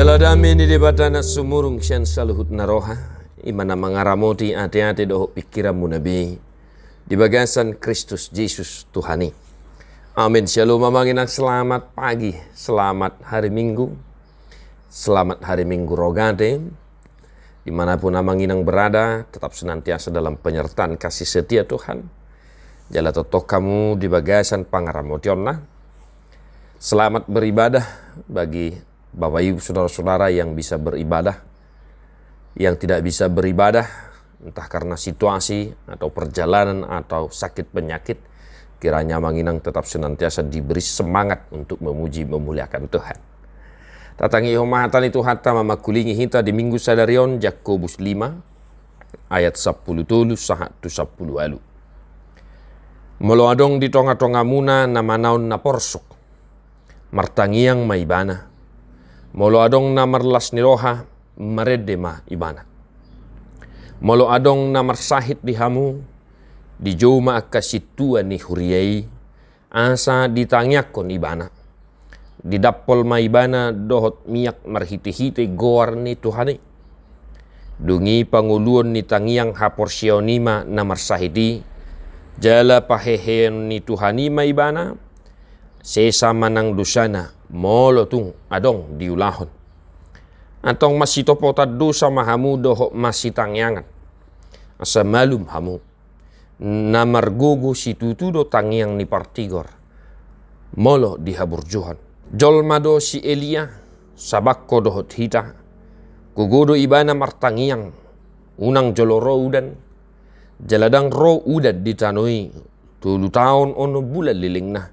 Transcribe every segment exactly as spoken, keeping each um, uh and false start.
Ala dame ni Debata na sumurung sian saluhut na roha, i ma na mangaramoti ateate dohot pingkiranmuna be di bagasan Kristus Jesus Tuhan i. Amin. Syalom amang inang, selamat pagi, selamat hari Minggu, selamat hari Minggu Rogate. Di mana pun amang inang berada, tetap senantiasa dalam penyertaan kasih setia Tuhan. Jala tongtong hamu di bagasan pangaramotionna. Selamat beribadah bagi Bapak Ibu saudara-saudara yang bisa beribadah. Yang tidak bisa beribadah, entah karena situasi atau perjalanan atau sakit penyakit, kiranya amang inang tetap senantiasa diberi semangat untuk memuji memuliakan Tuhan. Tatangihon ma hata ni Tuhanta mamangkulingi hita di Minggu sadari on, Jakobus lima ayat sampulu tolu sahat tu sampulu ualu. Molo adong di tonga-tongamuna na manaon na porsuk, martangiang ma ibana. Molo adong na marlas ni roha, marende ma ibana. Molo adong na marsahit di hamu, dijou ma angka sintua ni huria i, asa ditangiangkon ibana. Didampol ma ibana dohot miak marhite-hite goar ni Tuhan i. Dung i pangoluon ni tangiang haporseaon i ma na marsahit i, jala paheheon ni Tuhan i ma ibana, sesa manang dosana, molo tung adong diulahon. Antong masitopotan dosa ma hamu dohot masitangiangan, asa malum hamu. Na margogo situtu do tangiang ni partigor, molo dihaburjuhon. Jolma do si Elia, sabangko dohot hita. Gogo do ibana martangiang, unang jolo ro udan. Jala ndang ro udan di tano i tolu taon onom bulan lelengna.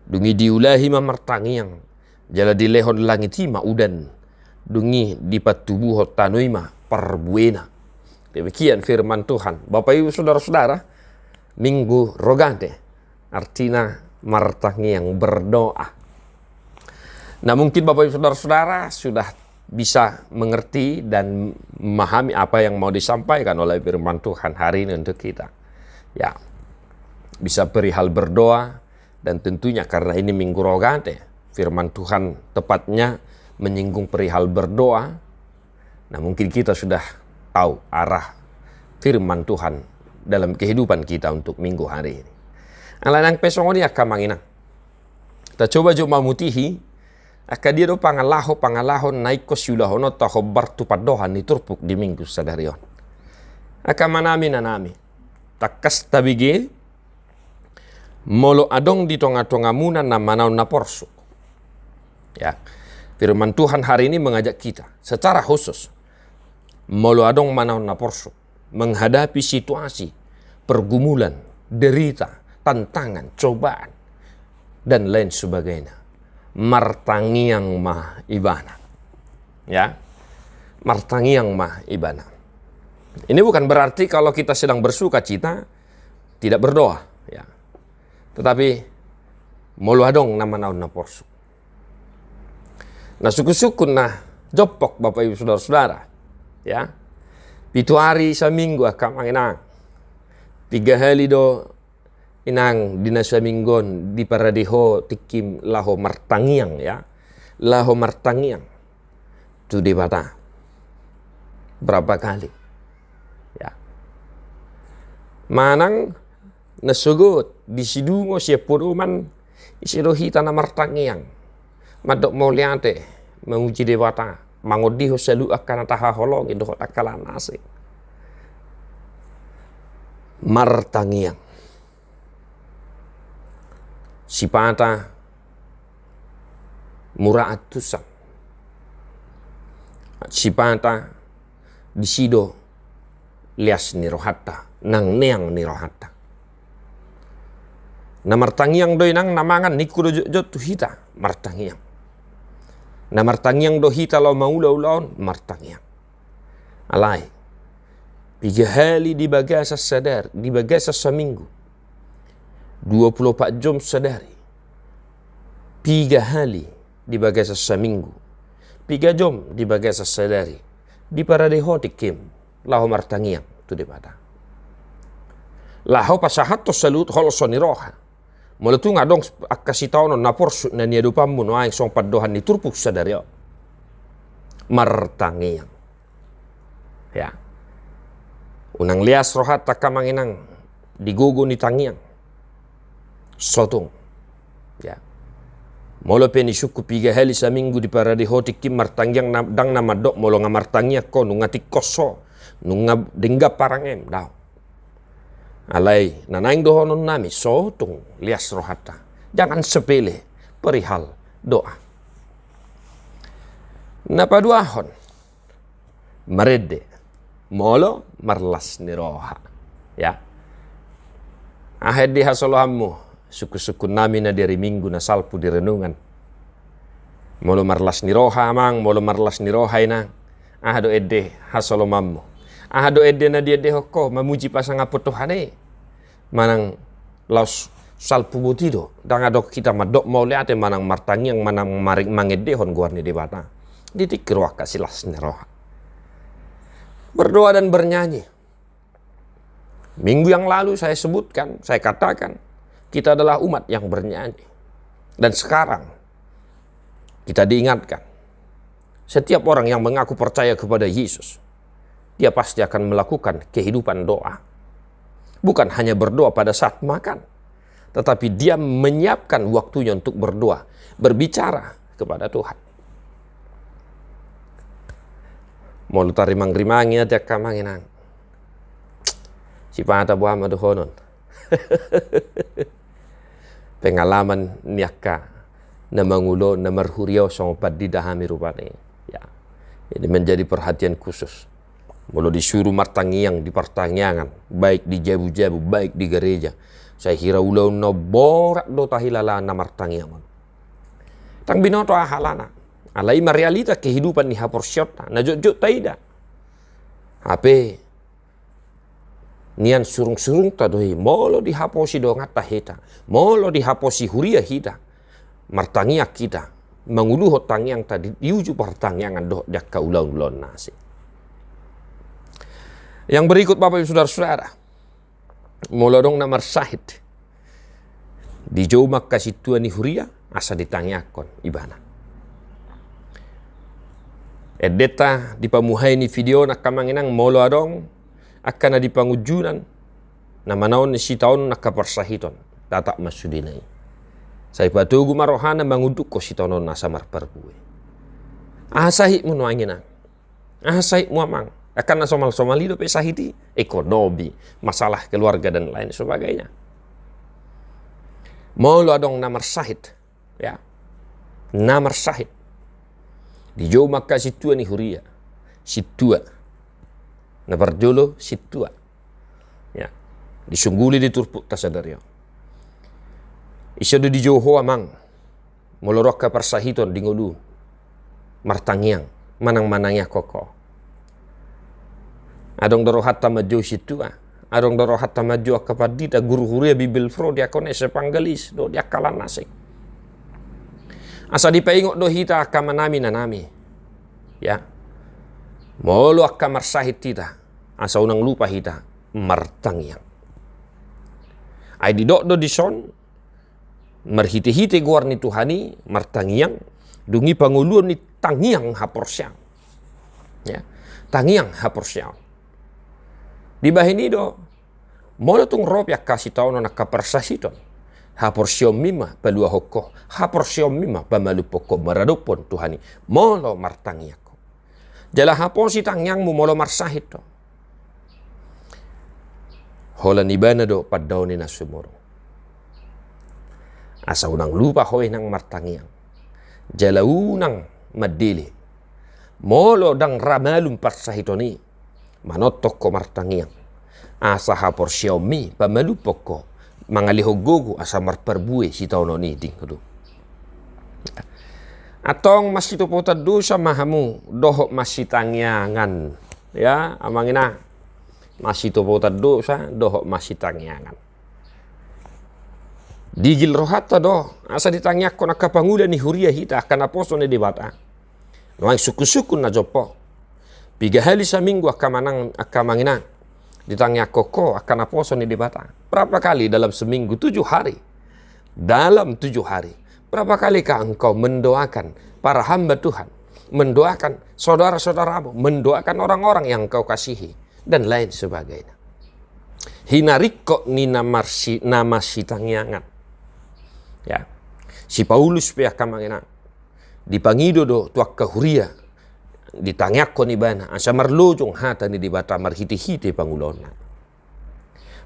Dung i diulahi ma martangiang, jala dilehon langit i ma udan. Dung i dipatubuhon tano i ma parbuena. Demikian firman Tuhan. Bapak Ibu saudara-saudara, Minggu Rogate, artina martangiang, berdoa. Nah, mungkin Bapak Ibu saudara-saudara sudah bisa mengerti dan memahami apa yang mau disampaikan oleh firman Tuhan hari ini untuk kita. Ya, bisa perihal berdoa, dan tentunya karena ini Minggu Rogate, firman Tuhan tepatnya menyinggung perihal berdoa. Nah, mungkin kita sudah tahu arah firman Tuhan dalam kehidupan kita untuk minggu hari ini. Alai nang pe songon i angka amang inang, tacoba jo mamutihi angka dia do pangalaho-pangalaho na ingkon siulahononta hombar tu pandohan ni turpuk di Minggu sadari on. Angka amanami, inanami, tangkas tabege, molo adong di tonga-tongamuna na manaon na porsuk. Ya. Firman Tuhan hari ini mengajak kita secara khusus, molo adong manaon na porsuk, menghadapi situasi, pergumulan, derita, tantangan, cobaan, dan lain sebagainya, martangiang ma ibana. Ya. Martangiang ma ibana. Ini bukan berarti kalau kita sedang bersuka cita, tidak berdoa, ya. Tetapi molo adong na manaon na porsuk, na sungkun-sungkun na jompok, Bapak Ibu saudara-saudara, ya. Pitu ari saminggu angka amang inang. Piga hali do inang di na saminggu on diparade ho tingkim laho martangiang, ya. Laho martangiang tu Debata. Berapa kali? Ya. Manang na sogot di sidungo sian podoman, ise do hita na martangiang, mandok mauliate, mamuji Debata, mangondihon saluhut angka na tahaholongi dohot angka na asing. Martangiang. Sipata mura antusan. Sipata disi do lias ni rohanta, nang neang ni rohanta. Na martangiang do inang na mangan, ningku do jotjot tu hita martangiang. Na martangiang do hita laho mangula ulaon, martangiang. Alai, piga hali di bagasan sadari, di bagasan saminggu, dua puluh opat jom sadari, piga hali di bagasan saminggu, piga jom di bagasan sadari, diparade ho tingkim laho martangiang tu Debata, laho pasahathon saluhut holso ni roha. Molo tung adong angka sitaonon na porsuk na niadopanmu nuaeng songon pandohan ni turpuk sadari on, martangiang. Ya. Unang leas rohanta angka amang inang di gogo ni tangiang. Sotung. Ya. Molo pe nisungkun piga hali saminggu diparade ho tingki martangiang, na, ndang na mandok molo nga martangiang ho, nunga tingkos ho, nunga denggan parangem, daong. Alai na naeng dohonon nami, sotung leas rohanta. Jangan sepele perihal doa. Na paduahon, marende molo marlas ni roha. Ya. Aha ende hasoloanmu, sungkun-sungkun nami na di ari Minggu na salpu di renungan. Molo marlas ni roha amang, molo marlas ni roha inang, aha do ende hasoloanmu? Aha do ende na diendehon ho mamuji pasangaphon Tuhan i? Manang laos salpu boti do, ndang adong hita mandok mauliate manang martangiang manang mari-, mangendehon goar ni Debata di tingki ro angka silas ni roha. Berdoa dan bernyanyi. Minggu yang lalu saya sebutkan, saya katakan, kita adalah umat yang bernyanyi. Dan sekarang kita diingatkan, setiap orang yang mengaku percaya kepada Yesus, dia pasti akan melakukan kehidupan doa. Bukan hanya berdoa pada saat makan, tetapi dia menyiapkan waktunya untuk berdoa, berbicara kepada Tuhan. Molo tarimang-rimangi ate angka amang inang, sipata boha ma dohonon. Pengalaman ni angka na mangulahon, na marhuria songon pandita hami rupani. Ya. Ini menjadi perhatian khusus. Molo disuru martangiang di partangiangan, baik di jabu-jabu, baik di gereja, saya kira ulaon na borat do tahilala na martangiang on. Ndang binoto aha alana. Alai ma realita kehidupan ni haporseaonta na jotjot taida. Hape nian surung-surungta do i, molo dihaposi donganta hita, molo dihaposi huria hita, martangiang hita, manguluhon tangiangta di, di uju partangiangan dohot di angka ulaon-ulaon na asing. Yang berikut, Bapak Ibu Saudara-saudara, molo adong na marsahit, dijou ma angka sintua ni huria asa ditangiangkon ibana. Endenta di pamuhai ni video on angka amang inang, molo adong angka na di pangunjunan na manaon ni sitaonon angka parsahiton, tatap ma sudena i. Sai patogu ma rohana mangundukhon sitaonon asa marparbue. Aha sahitmu nuaeng inang? Aha sahitmu amang? Angka na somal-somal i dope sahit i, ekonomi, masalah keluarga dan lain sebagainya. Molo adong na marsahit, ya, na marsahit, dijou ma angka sintua ni huria. Sintua. Na parjolo sintua. Ya. Disungguli di turpukta sadari on. Ise do dijou ho amang? Molo ro angka parsahiton di ngolu, martangiang manang manangiangkon ho. Adong do rohanta manjou sintua, adong do rohanta manjou angka pandita, guru huria, Bible pro, diakones, evangelis dohot di angka na asing. Asa dipaingot do hita angka amanami, inanami. Ya. Molo angka marsahit hita, asa unang lupa hita martangiang. Ai didok do dison, marhite-hite goar ni Tuhan i martangiang, dung i pangoluon ni tangiang haporseaon. Ya. Tangiang haporseaon. Dibahen i do, molo tung ro pe angka sitaonon angka parsahiton, haporseaonmi ma paluahon ho, haporseaonmi ma pamalumhon ho maradophon Tuhan i, molo martangiang ho. Jala haposi tangiangmu molo marsahit ho. Holan ibana do pandaon ni na sumurung. Asa unang lupa ho inang martangiang. Jala unang mandele. Molo ndang ra malum parsahiton i, manontok ho martangiang. Asa haporseaonmi pamalumhon ho, mangalehon gogo asa marparbue sitaonon i di ngolu. Antong masitopotan dosa ma hamu dohot masitangiangan. Ya, amang inang. Masitopotan dosa dohot masitangiangan. Digil rohanta do, asa ditangiangkon angka pangula ni huria hita, angka naposo ni Debata. Nuaeng sungkun-sungkun na jompo. Piga hali saminggu angka manang, angka amang inang, ditangiangkon ho angka naposo ni Debata? Berapa kali dalam seminggu? Tujuh hari. Dalam tujuh hari, berapa kalikah engkau mendoakan para hamba Tuhan, mendoakan saudara-saudaramu, mendoakan orang-orang yang kau kasihi, dan lain sebagainya. Hinaringkot ni na marsi-, na masitangiangan. Ya. Si Paulus pe, angka amang inang, dipangido do tu angka huria, ditangiangkon ibana asa marlojong hata ni Debata marhite-hite pangulaonna.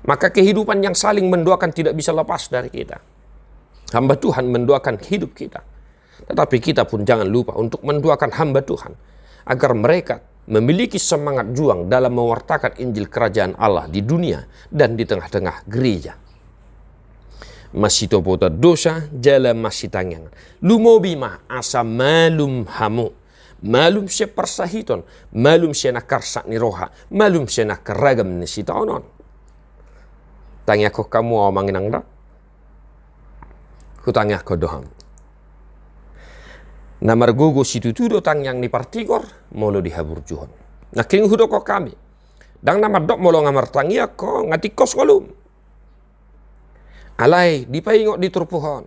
Maka kehidupan yang saling mendoakan tidak bisa lepas dari kita. Hamba Tuhan mendoakan hidup kita. Tetapi kita pun jangan lupa untuk mendoakan hamba Tuhan agar mereka memiliki semangat juang dalam mewartakan Injil Kerajaan Allah di dunia dan di tengah-tengah gereja. Masitopotan dosa jala masitangiangan. Lumobi ma asa malum hamu. Malum sian parsahiton, malum sian angka arsak ni roha, malum sian angka ragam ni sitaonon. Tangiangkon hamu ahu, amang inang, da? Hutangiangkon do hamu. Na margogo situtu do tangiang ni partigor molo dihaburjuhon. Nangkin hudokkon hami, ndang na mandok molo nga martangiang ho nga tingkos ngolum. Alai dipaingot di turpuk on,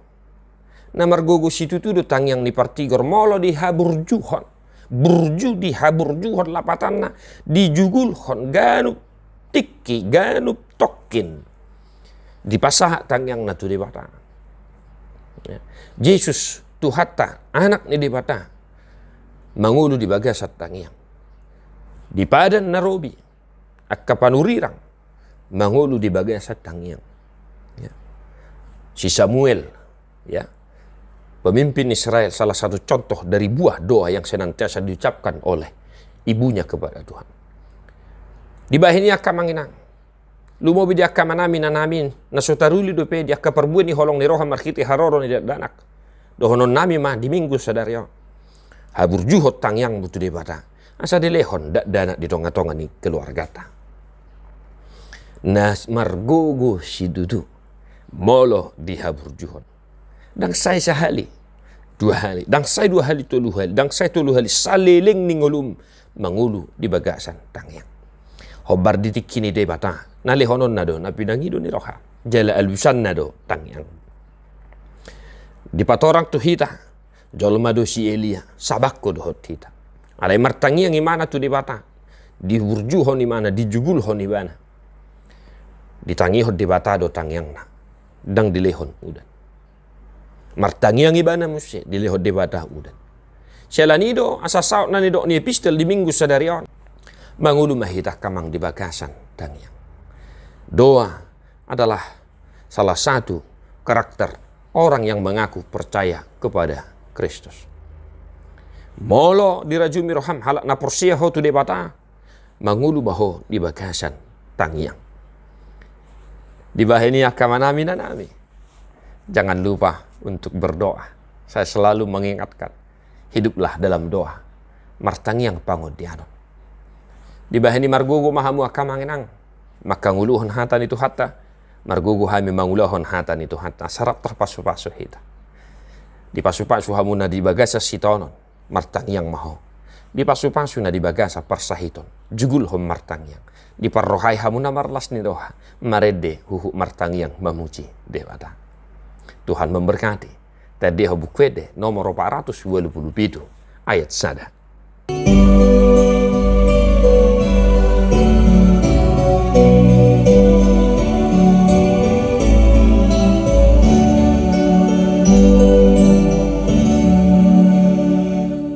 na margogo situtu do tangiang ni partigor molo dihaburjuhon. Burju, dihaburjuhon lapatanna, dijugulhon ganup tingki, ganup tongkin. Dipasahat tangiangna tu Debata. Ya. Jesus, Tuhanta, Anak ni Debata, mangolu di bagasan tangiang. Di padan na robi, angka panurirang mangolu di bagasan tangiang. Ya. Si Samuel, ya, pemimpin Israel, salah satu contoh dari buah doa yang senantiasa diucapkan oleh ibunya kepada Tuhan. Dibahen i, angka amang inang, lumobi di angka amanami, inanami, na so taruli dope di angka parbue ni holong ni roha marhite haroro ni dakdanak, dohononnami ma di Minggu sadari on, haburjuhon tangiangmu tu Debata asa dilehon dakdanak di tonga-tonga ni keluargata. Na margogo situtu molo dihaburjuhon. Ndang sae sahali, dua hali, ndang sae dua hali, tolu hali, ndang sae tolu hali, saleleng ni ngolum mangolu di bagasan tangiang. Hombar di tingki ni Debata, na lehononna do na pinangido ni roha, jala alusanna do tangiang. Dipatorang tu hita, jolma do si Elia, sabangko dohot hita. Alai martangiang ibana tu Debata, diburjuhon ibana, dijugulhon ibana. Ditangihon Debata do tangiangna, ndang dilehon udan. Martangiang ibana muse, dilehon Debata udan. Siala ni i do asa saut na nidok ni epistel di Minggu sadari on. Mangolu ma hita, angka amang, di bagasan tangiang. Doa adalah salah satu karakter orang yang mengaku percaya kepada Kristus. Molo dirajumi roham halak na porsea ho tu Debata, mangolu ma ho di bagasan tangiang. Dibahen i, angka amanami, inanami, jangan lupa untuk berdoa. Saya selalu mengingatkan, hiduplah dalam doa. Martangiang pangondianon. Dibahen i, margogo ma hamu, angka amang inang, mangkangoluhon hata ni Tuhanta. Margogo hami mangulahon hata ni Tuhanta asa rap tarpasupasu hita. Dipasupasu hamuna di bagasan sitaonon, martangiang ma ho. Dipasupasu na di bagasan parsahiton, jugulhon martangiang. Diparrohai hamuna marlas ni roha, marende huhut martangiang mamuji Debata. Tuhan memberkati. Taendehon Buku Ende nomor opat ratus walu pulu pitu, ayat sada.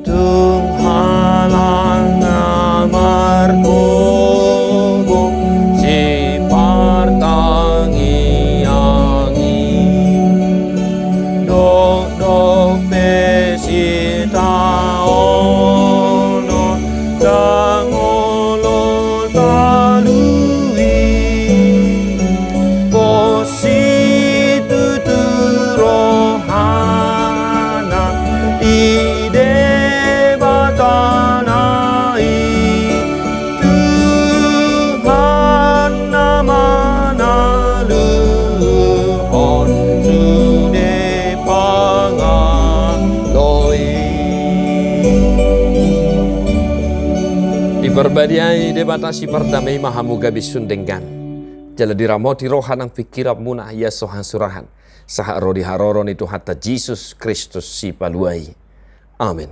Tung halak na margogo sipartangiang i, dokdok pe sitaonon, ndang olo talului. Pos situtu rohana di Debatana i, Tuhan na manaluhon sude pangalo i. Diparbadiai Debata sipardamei ma hamu gabe sun denggan. Jala diramoti roha nang pingkiranmuna, ia so hasurahan, sahat ro di haroro ni Tuhanta Jesus Kristus Sipalua i. Amen.